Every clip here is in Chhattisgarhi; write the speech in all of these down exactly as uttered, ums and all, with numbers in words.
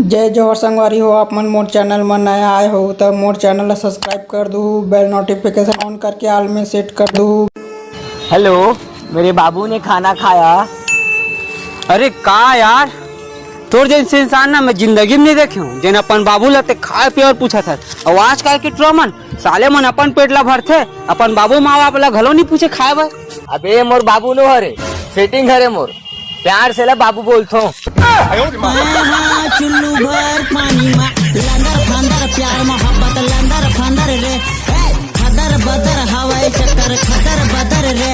जय जोहार संगवारी हो, आप मन मोर चैनल म नया आए हो त मोर चैनल ला सब्सक्राइब कर दू, बेल नोटिफिकेशन ऑन करके ऑल में सेट कर दू। हेलो, मेरे बाबू ने खाना खाया। अरे का यार, तोर जैसे इंसान ना मैं जिंदगी में नहीं देखे हूँ, जेन अपन बाबू ला ते खाए पिए और पूछा था। और आजकल के टुरा मन, साले मन अपन पेट ला भरथे, अपन बाबू माँ बाप ला घलो नहीं पूछे खाए बर। अबे मोर बाबू नो हरे, सेटिंग हरे मोर, प्यार से ला बाबू बोलथो। चुल्लू भर पानी मा लंदर फंदर, प्यार मोहब्बत लंदर फंदर रे। ए, खदर बदर हवाई चक्कर खदर बदर रे।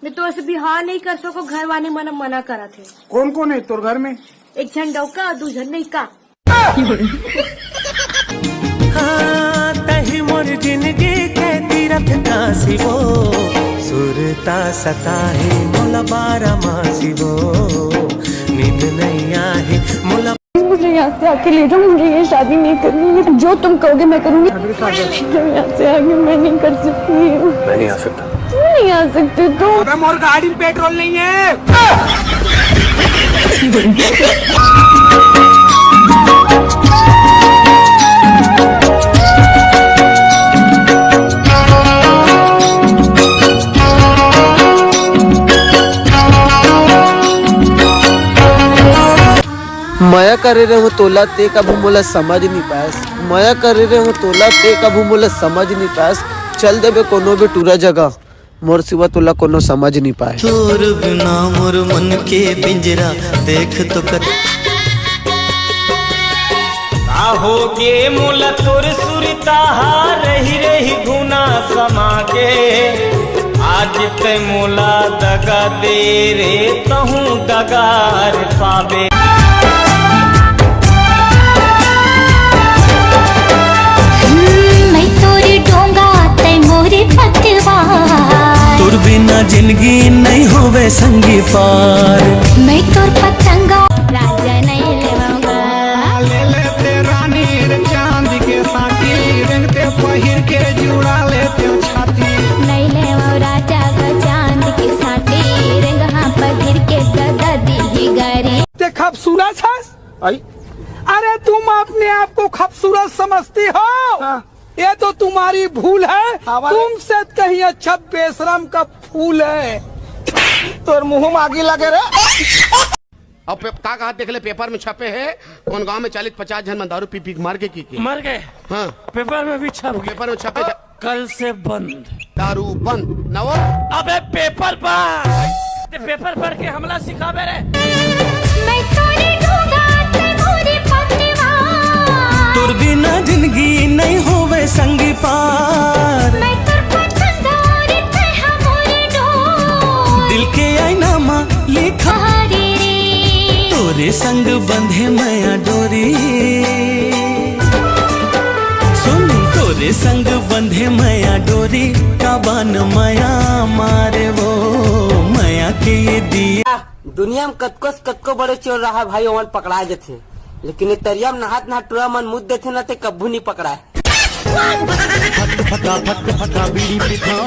मैं तो ऐसे भी हाँ नहीं कर सको, घर वाले मन मना करा थे। कौन कौन है तोर घर में? एक झन डौका और दू झन नहीं का। हाँ, तही मोर जिंदगी के तीरथ का शिवो, सुरता सताही मोला बारा मासी वो, नींद नहीं आही मोला। मुझे यहाँ से आके ले जाओ, मुझे ये शादी नहीं करनी है। जो तुम कहोगे मैं करूँगी। जो यहाँ से आगे मैं नहीं कर सकती हूँ। मैं नहीं आ सकता। क्यों नहीं आ सकते तुम? अबे मोर गाड़ी में पेट्रोल नहीं है। मया करे रहे हो तोला, ते कभू मोला समझ नहीं पास। मया करे रहे हो तोला, ते कभू मोला समझ नहीं पास। चल देबे कोनो भी टूरा जगह, मोर सिवा तोला कोनो समझ नहीं पाए। तोर बिना मोर मन के पिंजरा देख तो कत। का होगे मोला तोर सुरता हा, रही रही घुना समा के। आज ते मोला दगा दे रे, तहूँ दगार पाबे। हम्म, मैं तोर डोंगा, तै मोरे पतवार। तोर बिना जिंदगी नहीं होवे संगी पार। मैं तोर पतंगा। राजा नहीं लेवाऊंगा। ले लेते रानी रे चांद के साटी, रंगते पहिर के जुड़ा लेते छाती। नहीं लेवाऊं राजा का चांद के साटी, रंग हाँ पहिर के दगा दी गारी। ते खूबसूरत हस। आई। अरे तुम अपने आप को खूबसूरत समझती हो? हाँ। ये तो तुम्हारी भूल है। हाँ, वाले। तुमसे कहीं अच्छा बेशरम का फूल है। तोर मुंह में आगी लगे रे। अब पे-, का कहा देख ले, पेपर में छपे है, कौन गांव में चालीस पचास झन मन दारू पी पी के मर गए की, की? मर गए। हाँ। पेपर में भी छप गए। पेपर में छपे। कल से बंद। दारू बंद। नवल। अबे पेपर पढ़। ते पेपर पढ़ के हमला सिखाबे रे। मैं तोरे ढोंगा, ते मोरे पतवार। तोर बिना जिंदगी नहीं होवे संगी पार। मैं तोर पतंगा रे, ते हा मोरे डोर। दिल के आईना मा लिखा। हरे रे। तोरे संग बंधे मया डोरी। सुन, तोरे संग बंधे मया डोरी, काबन मया मारे वो, मया के ये दिया। दुनिया में कतको से कतको बड़े चोर रहा भाई, ओमन पकड़ा जथे, लेकिन ये तरिया में नहात नहात टुरा मन मुद देथे ना, ते कब्बू नहीं पकड़ाए। फट फटा, फट फटा, बीड़ी पिखाओ।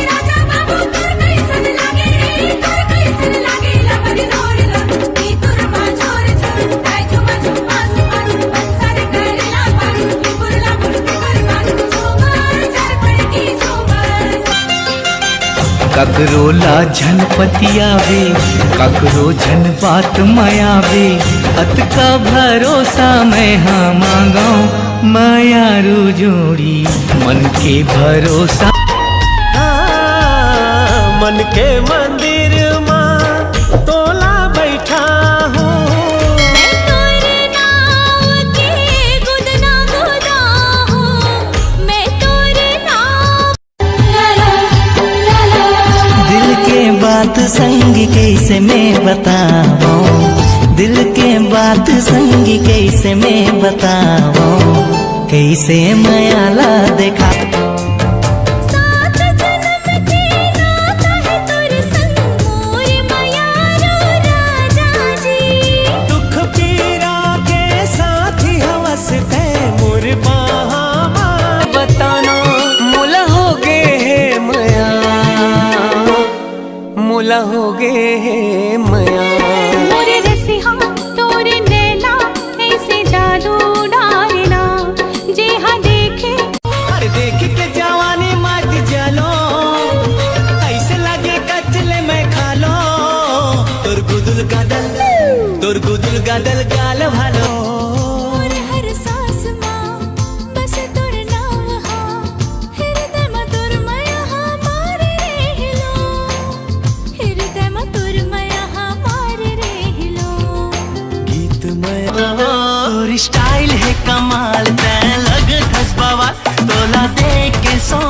राजा बाबू तोर कैसन लागे रे, तोर कैसन लागे ला बड़ी लोर ला, ई तोर बाजोर जोर, ताई झुमा झुमा सुमा, बंसर करेला बारू, कुकुर ला बुर कुकुर बारू, झूमर झरपड़ की झूमर। ककरो ला झन पतियावे, ककरो झन बात मयावे, अतका भरोसा मैं हा मांगो, मयारू जोड़ी मन के भरोसा। हाँ, मन के मंदिर मा तोला बैठा हूँ। मैं तोरे नाव के गुदना गुदा हूँ, मैं तोरे नाव। दिल के बात संग कैसे मैं बतावो, दिल के बात संग कैसे मैं बतावो, कैसे मयाला देखा। सात जन्म के नाता है तोर संग मोर मयारो राजा जी। दुख पीरा के साथी हवस ते मोर बाहा। बताना मोला हो गे हे मया, मोला हो गे हे मया। मोरे रसिहा तोरे नैना, ए चाल भालो। मोर हर सांस मा बस तोर नाम हा, हृदय मा तोर मया हा मारे रेहिलो, हृदय मा तोर मया हा मारे रेहिलो। गीत में तोर स्टाइल हे कमाल, तै लगथस बवाल, तोला देख के सो